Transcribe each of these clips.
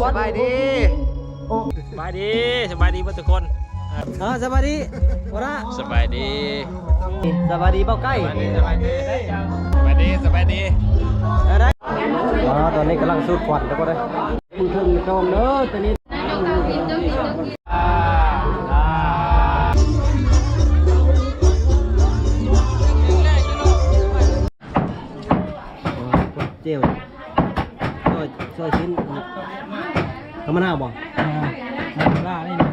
ສະບາຍດີ ສະບາຍດີ ສະບາຍດີເບິດທຸກຄົນ. ເອີ ສະບາຍດີ ໂອລະ ສະບາຍດີ ສະບາຍດີເບົາໄກ່ ສະບາຍດີ ສະບາຍດີ ສະບາຍດີ ສະບາຍດີ. ອໍ ຕອນນີ້ກຳລັງສູດຄວັນເດີ ເບິ່ງເທິງນີ້ກ່ອນເດີ ຕອນນີ້ ເຈວ ຊອຍ ຊອຍຊີ້ນ ທຳມະດາບໍ່? ອ່າ ທຳມະດານີ້ນະ.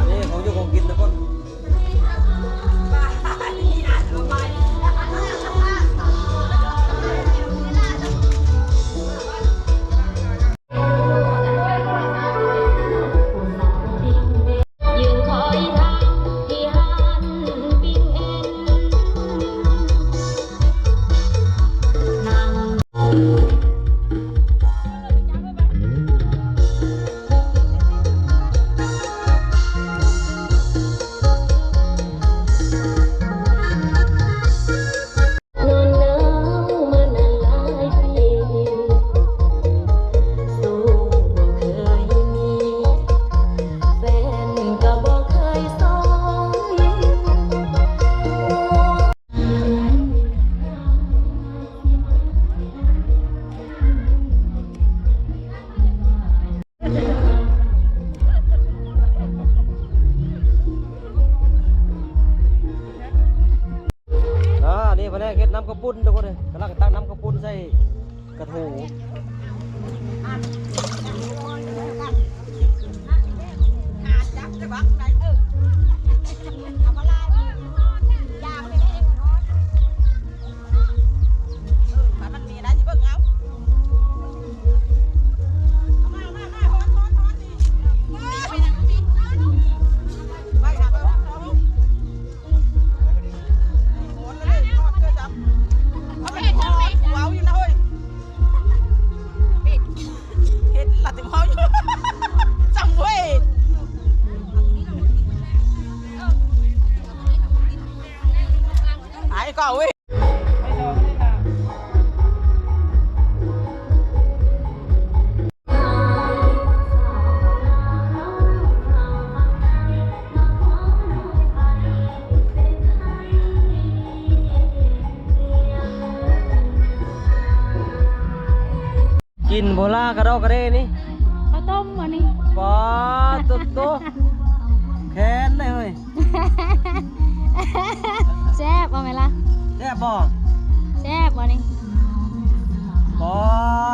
ນີ້ຂອງຢູ່ຂອງກິນທຸກຄົນ. ອ່າ ນີ້ພະແນກເຮັດນ້ຳເຂົ້າປຸ້ນທຸກຄົນເອີຍ ກຳລັງຕັກນ້ຳເຂົ້າປຸ້ນໃສ່ກະໂຖ. ເຫັນລະຕິເວົ້າຢູ່ ຈັງເວີຍ ໄປກ່ອນເວີຍ. ກິນບໍ່ລາກະດອກກະເດນີ້ ເຂົ້າຕົ້ມອັນນີ້ ປາໂຕໂຕ ແຄ້ນເລີຍເຮີ້ຍ. ແຊບບໍ່ແມ່ນລະ? ແຊບບໍ່? ແຊບບໍ່ນີ້? ປາ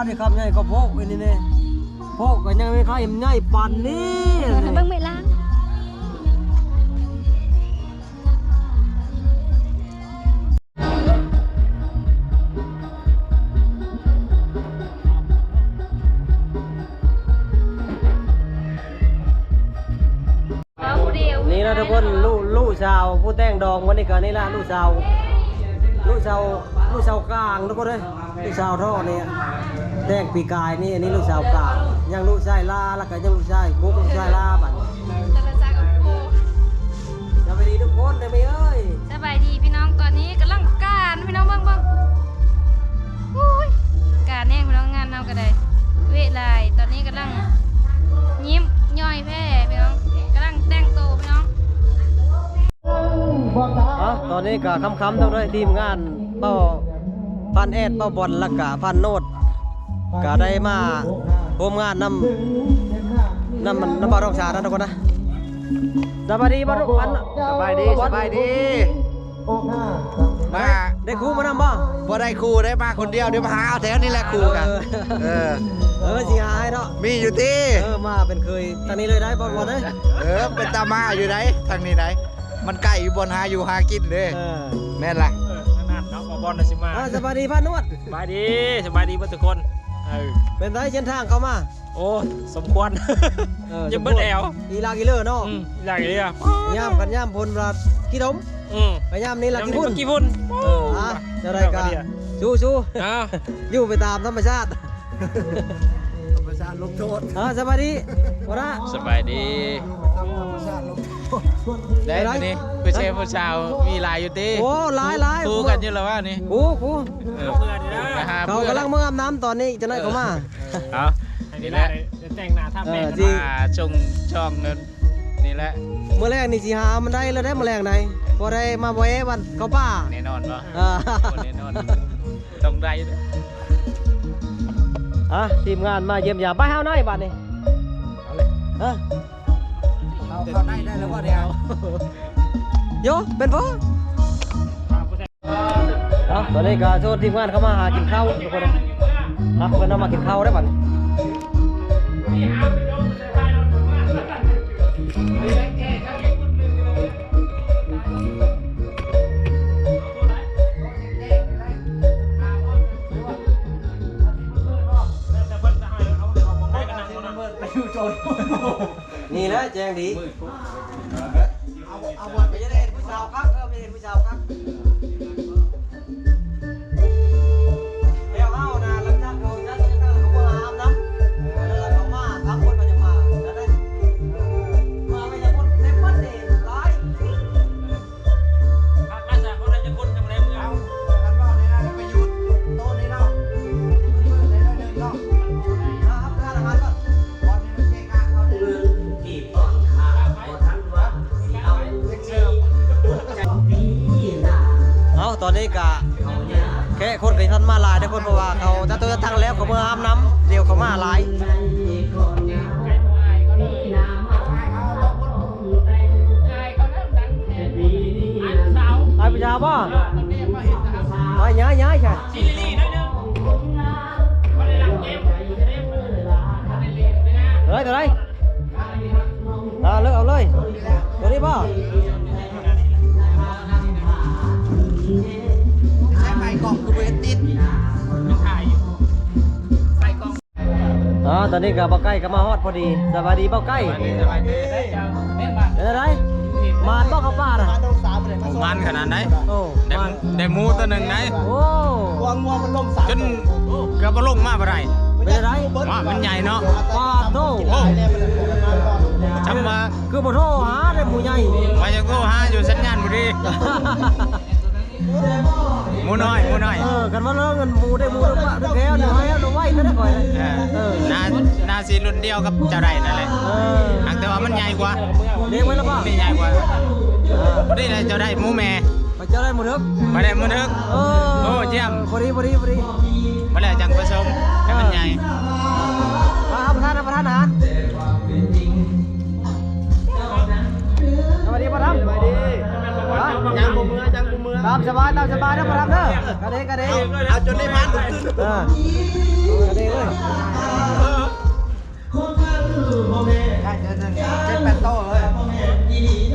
ນີ້ຄຳໃຫຍ່ກວ່າໂພກອັນນີ້ເດ້ ໂພກກໍຍັງມີຄຳໃຫຍ່ປານນີ້ ເບິ່ງແມ່ລະ. ນີ້ລະທຸກຄົນ ລູກ ລູກສາວຜູ້ແຕ່ງດອງມື້ນີ້ກໍນີ້ລະ ລູກສາວ ລູກສາວ ລູກສາວກາງທຸກຄົນເອີຍ. ລູກສາວທ້ອງນີ້ແຕ່ງປີກາຍນີ້ ອັນນີ້ລູກສາວກາງ ຍັງລູກຊາຍລາ ແລ້ວກໍຍັງລູກຊາຍບຸກ ລູກຊາຍລາບັດນີ້. ສະບາຍດີທຸກຄົນເດີແມ່ເອີຍ. ສະບາຍດີພີ່ນ້ອງ ຕອນນີ້ກຳລັງການ ພີ່ນ້ອງເບິ່ງ ເບິ່ງ ໂອ້ຍ ການແຮງພີ່ນ້ອງ ງານເຮົາກໍໄດ້ເວະຫຼາຍ. ຕອນນີ້ກຳລັງຍິ້ມຍ່ອຍແພ້ພີ່ນ້ອງ ກຳລັງແຕ່ງໂຕພີ່ນ້ອງ. ອ່ະ ຕອນນີ້ກໍຄ່ຳໆ ເທົ່າໃດ ທີມງານເປົ້າ ພັນແອດ ເປົ້າບອນ ແລ້ວກະພັນໂນດ ກະໄດ້ມາຮ່ວມງານນຳ ນຳ ນຳບ່າວທອງຊານະທຸກຄົນນະ. ສະບາຍດີບ່າວທອງ ສະບາຍດີ ສະບາຍດີ. ມາ ໄດ້ຄູ່ມານຳບໍ່? ບໍ່ໄດ້ຄູ່ເດ້ ມາຄົນດຽວ ດຽວມາຫາເອົາແຖວນີ້ແຫຼະຄູ່ກັນ. ເອີ ເອີ ຊິຫາໃຫ້ເນາະ ມີຢູ່ຕິ. ເອີ ມາເປັນເຄີຍທາງນີ້ເລີຍໄດ້ ບ່າວທອງເອີຍ. ເອີ ເປັນຕາມາຢູ່ໄດ໋ ທາງນີ້ໄດ໋ ມັນໃກ້ຢູ່ບ່ອນຫາຢູ່ຫາກິນເດ້. ເອີ ແມ່ນລະ. ບອນນະຊິມາ ອ່າ ສະບາຍດີພານວດ ສະບາຍດີ ສະບາຍດີເບິດທຸກຄົນ. ເອີ ເປັນໃດເສັ້ນທາງເຂົ້າມາ? ໂອ້ ສົມຄວນ ເອີ ຍັງເບິດແອວ ອີຫຼາກອີເລີເນາະ. ອືມ ອີຫຼາກອີເລີ ຍາມກັນຍາມຝົນລະຂີ້ດົມ. ອືມ ໄປຍາມນີ້ລະຂີ້ຝຸ່ນ ຂີ້ຝຸ່ນ. ເອີ ອ່າ ຈັ່ງໃດກໍສູ້ໆ ຢູ່ໄປຕາມທຳມະຊາດ. ທຳມະຊາດລົງໂທດ. ອ່າ ສະບາຍດີຫົວໜ້າ ສະບາຍດີ. ໄດ້ມື້ນີ້ຜູ້ຊາຍຜູ້ສາວມີຫຼາຍຢູ່ຕິ? ໂອ້ ຫຼາຍໆ ຄູ່ກັນຢູ່ລະວ່ານີ້ ຄູ່ໆ. ເອີ ເຂົາກຳລັງເມືອອາບນ້ຳຕອນນີ້ ຈັກໜ້ອຍເຂົາມາ. ເອີ ເອົາ ນີ້ແຫຼະ ແຕ່ງໜ້າທາແປ້ງ ເອີ ມາຊົງຊ່ອງນັ້ນ ນີ້ແຫຼະ. ມື້ແລງນີ້ຊິຫາມັນໄດ້ແລ້ວໄດ໋ ມື້ແລງໃດ໋ ພໍໄດ້ມາແວະວັດເຂົ້າປ່າ. ແນ່ນອນບໍ່? ເອີ ແນ່ນອນ ຕ້ອງໄດ້ເດ້. ອ່ະ ທີມງານມາຢ້ຽມຢາມ ໄປເຮົາໜ້ອຍບາດນີ້. ເອົາເລີຍ ຮະ ເຂົ້າ ເຂົ້າໃນໄດ້ແລ້ວບໍ່ດຽວ? ໂຢ ເປັນບໍ່? ອ່ະ ຕອນນີ້ກໍຊວນທີມງານເຂົ້າມາຫາກິນເຂົ້າທຸກຄົນ ຮັບເພິ່ນເອົາມາກິນເຂົ້າໄດ້ບັດນີ້. ນີ້ແຫຼະແຈ້ງດີ ເອົາ ເອົາ ໄປເຮັດຜູ້ສາວຄັກ ເອີ ໄປເຮັດຜູ້ສາວຄັກ. ແລ້ວເຮົານະ ຫຼັງຈາກເຮົາຈັດເຮັດແລ້ວ ເຮົາກໍມາອາບນ້ຳ ເອີ ແລ້ວເຮົາມາສາມຄົນກໍຈະມາ ນັ້ນເດ້ ເອີ ມາໄປຈັກຄົນ ເຕັມວັດນີ້ຫຼາຍ. ຄັກແລ້ວຊະ ຄົນລະຈັກຄົນ ຈັ່ງບໍ່ໄດ້ເມືອ. ເອົາ ຄັນເວົ້າແນວນັ້ນໄປຢູ່ໂຕະນີ້ເນາະ ມືດໆໜ້ອຍໜຶ່ງເນາະ ຫາຮັບປະທານອາຫານກ່ອນ. ເອົ້າ ຕອນນີ້ກະແຂກຄົນກໍທັນມາຫຼາຍເດີ້ຄົນ ເພາະວ່າເຂົາຈັດໂຕະຈັດຕັ່ງແລ້ວ ເຂົາເມືອອາບນ້ຳ ດຽວເຂົາມາຫຼາຍ. ອ້າຍຜູ້ສາວບໍ່? ໄປຍ້າຍໆຊະ. ເຮີ້ຍ ຕົວໃດ? ອ່າ ເລືອກເອົາເລີຍ ຕົວນີ້ບໍ່? ໃຊ້ໄຟກ້ອງຄືບໍ່ເຮັດຕິດ ມັນຖ່າຍຢູ່ ໄຟກ້ອງ. ອ່າ ຕອນນີ້ກໍບ່າວໄກ່ກໍມາຮອດພໍດີ. ສະບາຍດີບ່າວໄກ່. ສະບາຍດີ ສະບາຍດີ. ເປັນຈັ່ງໃດ? ໝານບໍ່ເຂົ້າປ່ານະ? ໝານຂະໜາດໃດ? ໂອ້ ໄດ້ ໄດ້ໝູຕົວໜຶ່ງໃດ໋. ໂອ້ ງົວມັນລົງສາມ ຈົນເກືອບບໍ່ລົງມາບໍ່ໄດ້. ເປັນຈັ່ງໃດ? ວ່າມັນໃຫຍ່ເນາະ. ປາດໂທ້ ໂອ້ ຈຳວ່າ ຄືບໍ່ໂທຫາໄດ້ໝູໃຫຍ່. ວ່າຈະໂທຫາຢູ່ ສັນຍານບໍ່ດີ. ໝູນ້ອຍ ໝູນ້ອຍ. ເອີ ຄັນວ່າເລື່ອງໝູໄດ້ໝູແຖວນີ້ ໃຫ້ເອົາໄວ້ກໍໄດ້ຂ້ອຍ. ເອີ ເອີ ໜ້າ ໜ້າຊິລຸ້ນດຽວກັບເຈົ້າໄດ້ນັ້ນແຫຼະ. ເອີ ຫາກແຕ່ວ່າມັນໃຫຍ່ກວ່າ. ລ້ຽງໄວ້ແລ້ວບໍ່? ນີ້ໃຫຍ່ກວ່າ. ເອີ ພໍດີແລ້ວ ເຈົ້າໄດ້ໝູແມ່ ຂ້ອຍເຈົ້າໄດ້ໝູເຖິກ ຂ້ອຍໄດ້ໝູເຖິກ. ເອີ ໂອ້ ຢ້ຽມ ພໍດີ ພໍດີ ພໍດີ. ມາແລ້ວຈັ່ງປະສົມໃຫ້ມັນໃຫຍ່. ມາ ປະທານ ປະທານອາຫານ. ສະບາຍດີ ປະທຳ. ສະບາຍດີ. ຮະ? ຍັງບໍ່ເມືອ ຍັງບໍ່ເມືອ. ຕາມສະບາຍ ຕາມສະບາຍເດີ ປະທຳເດີ. ກະເດ ກະເດ. ເອົາ ເອົາຈົນໄດ້ພານຂຶ້ນ. ເອີ ກະເດເວີຍ. ໄດ້ເດີ ເຈັດແປດໂຕເລີຍ.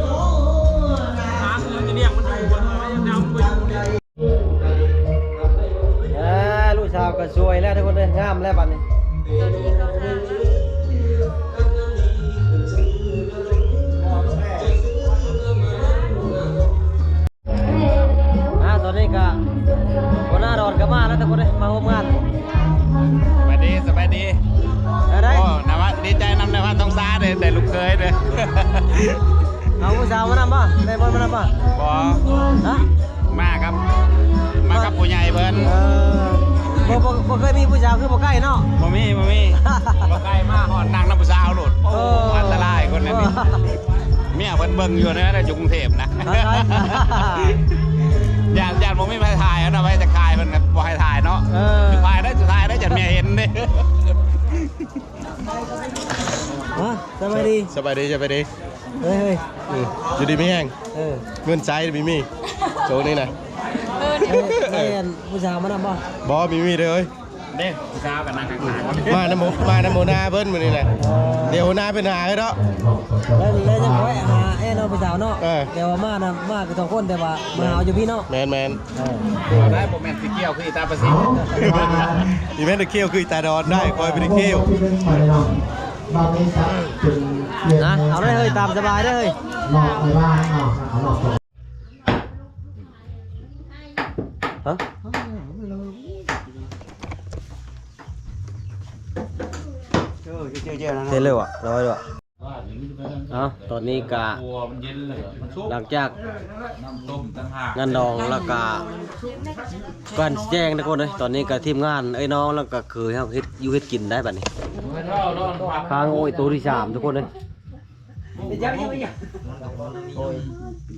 ເອີ ລູກສາວກໍສວຍແລ້ວທຸກຄົນເອີຍ ງາມແລ້ວບັດນີ້. ອ່າ ຕອນນີ້ກໍຫົວໜ້າດອນກໍມາແລ້ວທຸກຄົນເອີຍ ມາຮ່ວມງານ. ສະບາຍດີ ສະບາຍດີ. ໄດ້ ໂອ້ ນະວ່າດີໃຈນຳນະວ່າຕ້ອງຊາເດ້ ໄດ້ລູກເຂີຍເດ້. ເອົາຜູ້ສາວມານຳບໍ່? ໄດ້ບໍ່ມານຳບໍ່? ບໍ່. ຮະ? ມາກັບ ມາກັບຜູ້ໃຫຍ່ເພິ່ນ. ເອີ ບໍ່ ບໍ່ ບໍ່ເຄີຍມີຜູ້ສາວຄືບໍ່ໃກ້ເນາະ. ບໍ່ມີ ບໍ່ມີ. ບໍ່ໃກ້ມາຮອດນັ່ງນຳຜູ້ສາວໂລດ. ໂອ້ ເອີ ອັນຕະລາຍຄົນນັ້ນນີ້. ເມຍເພິ່ນເບິ່ງຢູ່ນະ ຢູ່ກຸງເທບນະ. ຢ້ານ ຢ້ານບໍ່ມີໃຜຖ່າຍນະ ໃຜຈະຖ່າຍເພິ່ນກໍບໍ່ໃຫ້ຖ່າຍເນາະ. ເອີ ຖ່າຍໄດ້ ຖ່າຍໄດ້ ຢ້ານເມຍເຫັນເດ້. ຮະ ສະບາຍດີ ສະບາຍດີ ສະບາຍດີ. ເຮີ້ຍ ເຮີ້ຍ ຢູ່ດີມີແຮງ. ເອີ ເງິນໃຊ້ມີມີ ໂຕນີ້ນະ. ເອີ ເອີ ແມ່ນຜູ້ສາວມານຳບໍ່? ບໍ່ ມີມີເດີ. ເດ້ ຜູ້ສາວກັນນັ່ງຂ້າງໆ ມານຳ ມານຳຫົວໜ້າເພິ່ນມື້ນີ້ນະ ດຽວຫົວໜ້າເພິ່ນຫາເນາະ ແລ້ວ ແລ້ວຍັງຄ່ອຍຫາແອນເອົາຜູ້ສາວເນາະ ເອີ ແຕ່ວ່າມານະ ມາກັນສອງຄົນ ແຕ່ວ່າມາຫາຢູ່ພີ້ເນາະ ແມ່ນໆ ເອີ ໄດ້ ບໍ່ແມ່ນຊິກ່ຽວຄືອີຕາປາຊິ ອີແມ່ນຊິກ່ຽວຄືອີຕາດອນໄດ້ ຂ້ອຍບໍ່ໄດ້ກ່ຽວ ນະ ເອົາເລີຍເຮີ້ຍ ຕາມສະບາຍເດີເຮີ້ຍ ຮະ ເຮັດເລີຍວະ ລອຍວະ ເອົ້າ ຕອນນີ້ກະ ຫຼັງຈາກງານດອງແລ້ວກະ ການແຈ້ງທຸກຄົນເອີຍ ຕອນນີ້ກະທີມງານເອື້ອຍນ້ອງ ແລ້ວກະເຂີຍເຮົາເຮັດຢູ່ເຮັດກິນໄດ້ບັດນີ້ ຄາງໂອ້ຍໂຕທີສາມທຸກຄົນເອີຍ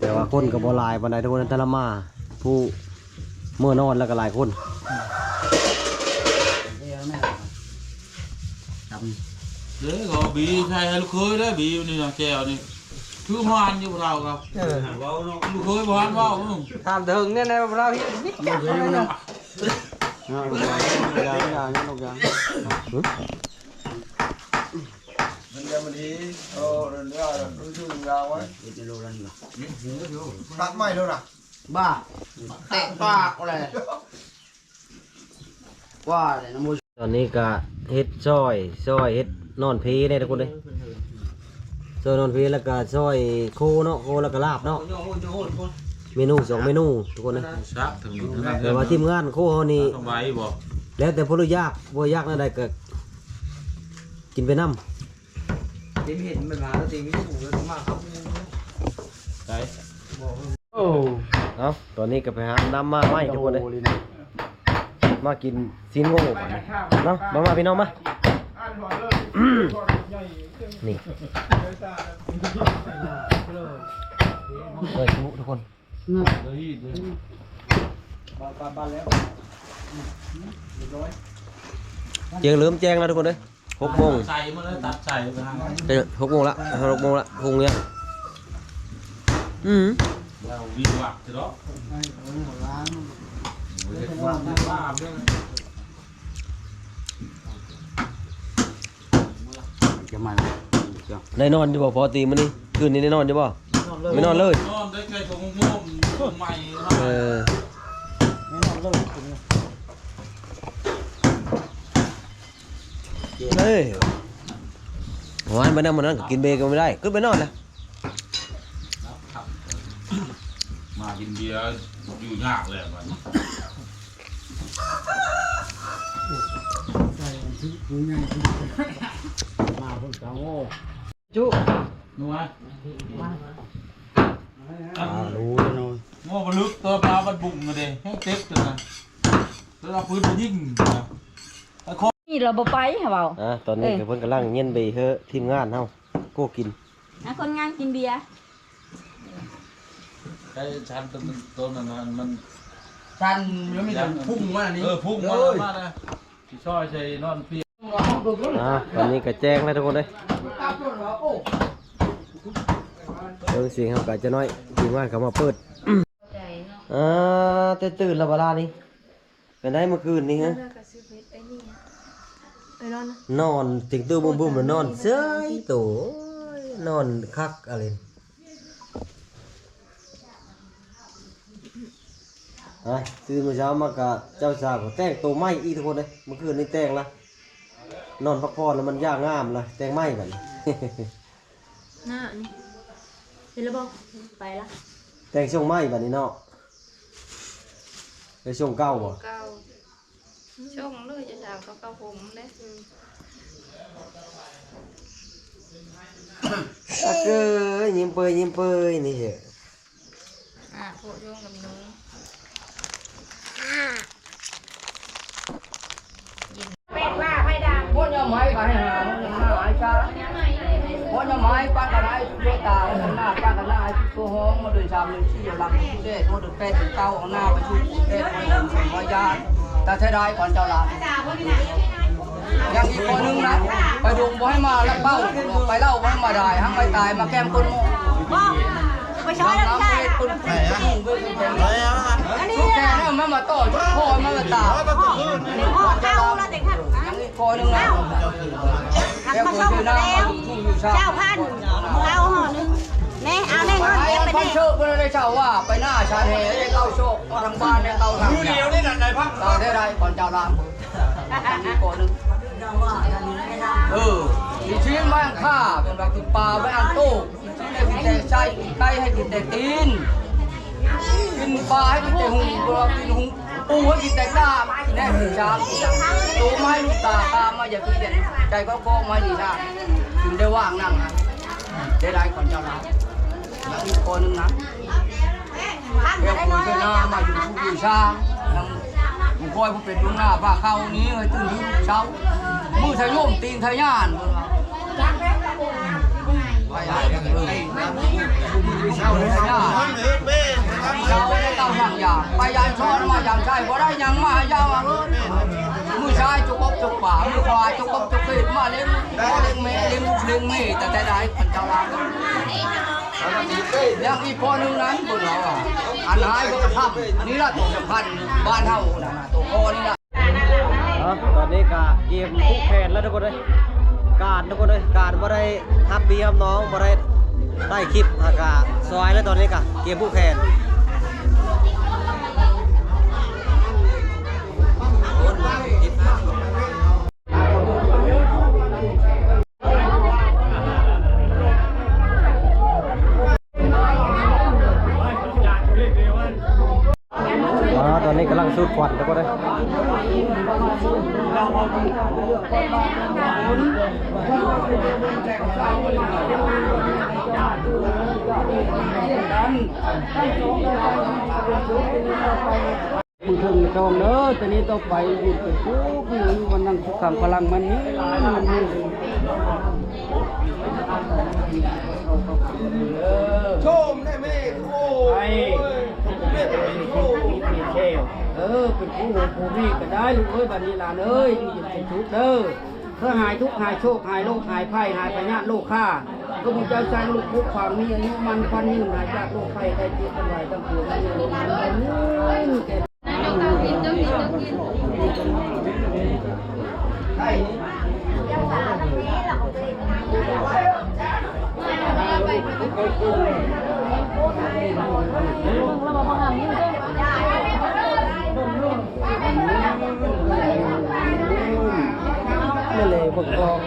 ແຕ່ວ່າຄົນກໍບໍ່ຫຼາຍປານໃດທຸກຄົນ ແຕ່ລະມາ ຜູ້ເມືອນອນແລ້ວກໍຫຼາຍຄົນ ເດ້ ເຂົາບີໃສ່ໃຫ້ລູກເຂີຍເດ້ ບີນີ້ນະ ແຈ່ວນີ້ ຄືຫວານຢູ່ພວກເຮົາກໍ ເອີ ລູກເຂີຍບໍ່ຫວານເວົ້າ ຖາມເຖິງແນ່ໆ ພວກເຮົາເຮັດ ເອີ ຕັດໃໝ່ໂລດນະ ບາດແຕະປາກແຫຼະ ວ່າແຫຼະນະ ຕອນນີ້ກະເຮັດຊອຍ ຊອຍເຮັດນອນເພແດ່ທຸກຄົນເດ້ ຊອຍນອນເພ ແລ້ວກະຊອຍໂຄເນາະ ໂຄແລ້ວກະລາບເນາະ ເມນູສອງເມນູທຸກຄົນເດ້ ແຕ່ວ່າທີມງານໂຄເຮົານີ້ ແລ້ວແຕ່ຜູ້ຢາກ ບໍ່ຢາກແນວໃດກະກິນໄປນຳ ຕີນເຫັນມັນມາແລ້ວຕີນມີຫູແລ້ວມາຄັບ ໄດ້ ໂອ້ ເອົ້າ ຕອນນີ້ກໍໄປຫານ້ຳມາໃໝ່ທຸກຄົນເດ້ ມາກິນຊີ້ນໂງ່ເນາະ ມາ ມາ ພີ່ນ້ອງມາ ນີ້ ເອີ ທຸກຄົນ ແຈ້ງ ເລີ່ມແຈ້ງແລ້ວທຸກຄົນເອີຍ ຫົກໂມງ ໃສ່ມາແລ້ວ ຕັດໃສ່ໄປທາງນັ້ນ ເອີ ຫົກໂມງລະ ຫົກໂມງລະ ຮຸ່ງຍັງ ອືມ ແລ້ວວິດວັດຊິດອກ ຈະມາ ໄດ້ນອນຢູ່ບໍ່ພໍຕີມື້ນີ້ ຄືນນີ້ໄດ້ນອນຢູ່ບໍ່? ໄປນອນເລີຍ ນອນໄດ້ໄກກວ່າຫົກໂມງ ໃໝ່ ເອີ ໄປນອນເລີຍ ເອີຍ ໂອ້ຍ ໄປນຳມື້ນັ້ນກໍກິນເບກໍບໍ່ໄດ້ ຂຶ້ນໄປນອນລະ ມາກິນເບຢູ່ຍາກແລ້ວບັດນີ້ ມາພຸ້ນກະໂງ່ ຈຸ ໜ່ວຍ ອາ ຮູ້ແລ້ວເນາະ ໂງ່ບໍ່ລຶກ ຕົວປາບັດບຸ້ງເດ້ ແຮງເຕັກຈົນນະ ແລ້ວເອົາປືນໄປຍິງນະ ນີ້ລາວບໍ່ໄປຫາເວົ້າ ອາ ຕອນນີ້ ເອີ ກໍເພິ່ນກຳລັງເຢັນໄປເຮີ ທີມງານເຮົາ ໂກ້ກິນ ອາ ຄົນງານກິນເບຍ ໄດ້ຊັ້ນ ໂຕນັ້ນມັນ ຊັ້ນ ມັນມີພຸ້ງມານີ້ ເອີ ພຸ້ງມາ ມານະ ຊິຊ່ອຍໃສ່ນອນເປຍ ອາ ຕອນນີ້ກໍແຈ້ງແລ້ວທຸກຄົນເອີຍ ເບິ່ງສຽງເຮົາກໍຈະໜ້ອຍ ທີມງານເຂົ້າມາເປີດ ອາ ແຕ່ຕື່ນແລ້ວບໍ່ລະນີ້ ເປັນໃດເມື່ອຄືນນີ້ຮະ ນອນ ແຕ່ງຕົວບຶ້ມໆ ແລ້ວນອນເຊີຍໂຕ ນອນຄັກອະເລຍ ອາ ຕື່ນມື້ເຊົ້າມາກະເຈົ້າສາວກໍແຕ່ງໂຕໃໝ່ອີກທຸກຄົນເອີຍ ເມື່ອຄືນນີ້ແຕ່ງລະ ນອນພັກຜ່ອນລະມັນຢາກງາມລະ ແຕ່ງໃໝ່ບັດນີ້ ໜ້ານີ້ ເຫັນລະບໍ່? ໄປລະ ແຕ່ງຊົງໃໝ່ບັດນີ້ເນາະ ໄດ້ຊົງເກົ່າບໍ່? ເກົ່າ ຊົງເລີຍ ຈະສາວເຂົາເກົ່າຜົມເດ້ ອາ ເກີຍ ຍິ້ມເປີຍ ຍິ້ມເປີຍ ນີ້ເອີ ອາ ໂພດລົງກັບໜູ ເປັນວ່າໄຟດຳ ໂພດຍາໄມ້ກໍໃຫ້ຫາ ໂພດຍາໄມ້ກໍໃຫ້ຫາ ໂພດຍາໄມ້ປັນກໍໄດ້ ໂຍຕາ ໂພດໜ້າປັນກໍໜ້າ ໂພດຫອມ ໂພດໂດຍສາມ ໂພດສີ່ ຫຼັກ ໂພດແດດ ໂພດແປດ ເປັນເຕົ້າ ເອົາໜ້າໄປສູ່ແດດ ໂພດແດດ ໂພດຍາ ຕາແທ້ໄດ້ຂອງເຈົ້າລະ ຍັງອີກຂໍ້ໜຶ່ງນະ ໄປດົງບໍ່ໃຫ້ມາລັກເປົ້າ ໄປເລົ່າບໍ່ໃຫ້ມາດາຍ ຫັກໄປຕາຍ ມາແກ້ມກົ້ນໝໍ້ ຊ້ອນໃສ່ ໃສ່ອະ ອັນນີ້ ຊຸກແກນ ມັນມາຕໍ່ຊຸກຄອ ມັນມາຕາມ ເອີ ເອົາ ເອົາລະເດັກ ອັນນີ້ຄອໜຶ່ງນະ ແລ້ວເພິ່ນຊື້ນ້ຳມາຢູ່ ຢູ່ຊາ ເຈົ້າພັນ ເອົາຫໍໜຶ່ງ ແນ່ ເອົາແນ່ ເອົາເກັບໄປ ໄປເຊີບ ເພິ່ນໄດ້ເຊົ່າວ່າ ໄປໜ້າຊານແຮ່ ໄດ້ເກົ້າຊອກ ທາງບ້ານໄດ້ເກົ້າທາງ ຢູ່ດຽວນີ້ນະ ໄດ້ພັກ ເອົາໄດ້ ໄດ້ ກ່ອນເຈົ້າລາມ ອີກກ່ອນໜຶ່ງ ເອີ ຊິຊີ້ນໄວ້ອັງຄາ ເປັນວ່າກິນປາໄວ້ອັງໂຕ ຊິໄດ້ກິນແຕ່ໄສ້ ກິນໄກ່ໃຫ້ກິນແຕ່ຕີນ ກິນປາໃຫ້ກິນແຕ່ຫຸງ ບໍ່ກິນຫຸງ ປູໃຫ້ກິນແຕ່ກ້າມ ແນ່ ກິນຊ້າງ ໂຕມາໃຫ້ລູກຕາ ຕາມາຢ່າຄິດ ໃຈກໍກອງມາດີຊາ ຈຶ່ງໄດ້ວ່າງນັ້ນ ໄດ້ຫຼາຍກ່ອນເຈົ້ານະ ແລ້ວອີກຄົນໜຶ່ງນະ ແລ້ວຄົນເຈົ້ານະ ມາຢູ່ຜູ້ບູຊາ ນຳຜູ້ຄອຍຜູ້ເປັນຫົວໜ້າພາເຂົ້ານີ້ ໃຫ້ຕື່ນຢູ່ເຊົ້າ ມື້ທະຍົມຕີນທະຍານ ເພິ່ນວ່າ ເຈົ້າໄດ້ເອົາຫຍັງຢາ ໄປຢາມຊອນມາຢາມໃຊ້ ບໍ່ໄດ້ຫຍັງມາຢາມ ມື້ຊ້າຍຈຸກອົບຈຸກປາ ມື້ຂວາຈຸກອົບຈຸກເຂດ ມາເລັງພໍ່ເລັງແມ່ ເລັງລູກເລັງເມຍ ແຕ່ໃດໆ ເຈົ້າລາວ ຍັງອີກຂໍ້ໜຶ່ງນັ້ນ ເພິ່ນວ່າ ອັນຫາຍບໍ່ທັນ ອັນນີ້ລະຕົວສຳຄັນ ບ້ານເຮົານະ ຕົວຂໍ້ນີ້ລະ. ເອົາ ຕອນນີ້ກະກຽມຜູກແຂນແລ້ວທຸກຄົນເອີຍ ການທຸກຄົນເອີຍ ການບໍ່ໄດ້ຮັບພີ່ຮັບນ້ອງ ບໍ່ໄດ້ຖ່າຍຄລິບ ຫາກະຊອຍແລ້ວ ຕອນນີ້ກະກຽມຜູກແຂນ. ອ່າ ຕອນນີ້ກຳລັງສູດຄວັນ ທຸກຄົນເດີ. ມື້ເທິງຈອງເດີ ແຕ່ນີ້ຕໍ່ໄປຢູ່ເປັນສຸກ ຢູ່ວັນນັງສຸຂັງພະລັງ ມັນມີ ມັນມີ ໂຊມໄດ້ແມ່ ໂອ້ຍ ເອີ ເປັນຜູ້ຮູ້ຜູ້ມີກໍໄດ້ ລູກເອີຍ ບັດນີ້ຫຼານເອີຍ ຢູ່ເປັນສຸກເດີ ເພື່ອຫາຍທຸກ ຫາຍໂສກ ຫາຍໂລກ ຫາຍໄພ ຫາຍພະຍາດໂລຄາ ກໍໝູ່ເຈົ້າຊ່າງລູກຜູ້ຂວາງ ມີອາຍຸໝັ້ນຂວັນຍືນ ຫາຍຈາກໂລກໄພໄຂ້ເຈັບທັງຫຼາຍທັງປວງ ມີອາຍຸໝັ້ນຂວັນຍືນ. ແມ່ນແຫຼະ ບັກກອງ.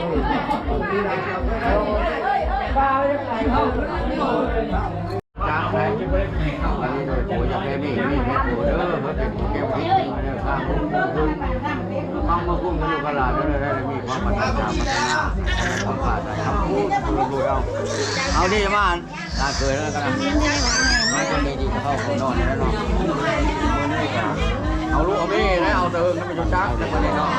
ຈາກໄປ ອັນນີ້ໂດຍໂຕຈາກແມ່ນີ້ ນີ້ແມ່ໂຕເດີ ເພິ່ນເປັນຜູ້ເກັບເງິນເດີ ທາງເຮົາມາຄຸ້ມກັນຢູ່ຕະຫຼາດເດີ ໄດ້ມີຄວາມພັດທະນາ ພັດທະນາ ຄວາມປາດໃຈ ຄຳພູດ ເອົາ ເອົານີ້ມາ ຫຼານເຂີຍນັ້ນກໍໄດ້ ມາຈະໄດ້ກິນເຂົ້າກິນນອນແລ້ວເນາະ ມື້ນີ້ກໍເອົາລູກເອົາເມຍ ແລ້ວເອົາແຕ່ເຫິງໃຫ້ມັນຢູ່ຈັກແລ້ວບັດນີ້ເນາະ.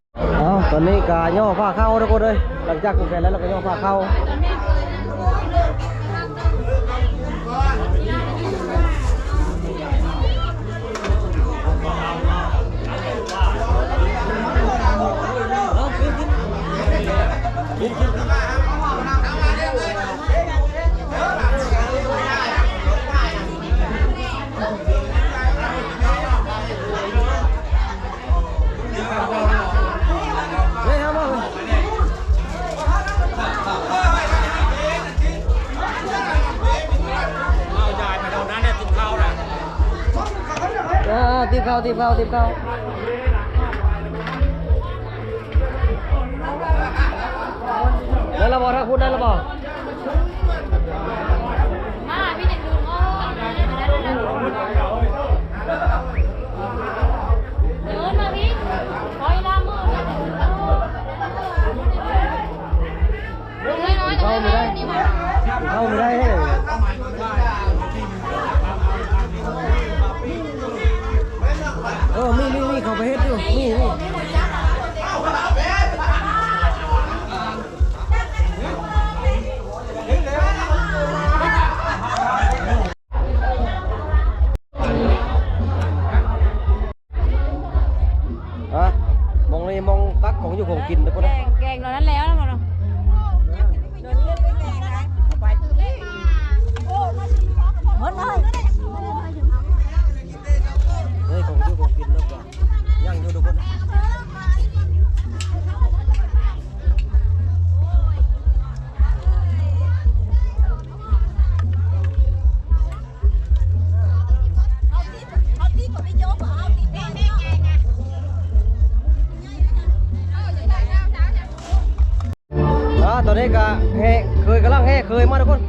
ເອົ້າ ຕອນນີ້ກະຍໍ້ພາເຂົ້າທຸກຄົນເອີຍ ຫຼັງຈາກຜູກແຂນແລ້ວ ແລ້ວກະຍໍ້ພາເຂົ້າ. ອ່າ ຕິບເຂົ້າ ຕິບເຂົ້າ ຕິບເຂົ້າ. ໄດ້ແລ້ວບໍ່? ທາງພຸ້ນໄດ້ແລ້ວບໍ່? ມາ ພີ່ເດັກລຸງ ໂອ້ ມາໄດ້ແລ້ວ. ຕັກຂອງຢູ່ຂອງກິນທຸກຄົນ ແກງ ແກງເຫຼົ່ານັ້ນແລ້ວເນາະ ໝົດເລີຍ ເຮີ້ຍ ຂອງຢູ່ຂອງກິນເນາະ ຍັງຢູ່ທຸກຄົນ. ອ່າ ຕອນນີ້ກະແຫ່ເຂີຍ ກຳລັງແຫ່ເຂີຍມາທຸກຄົນ.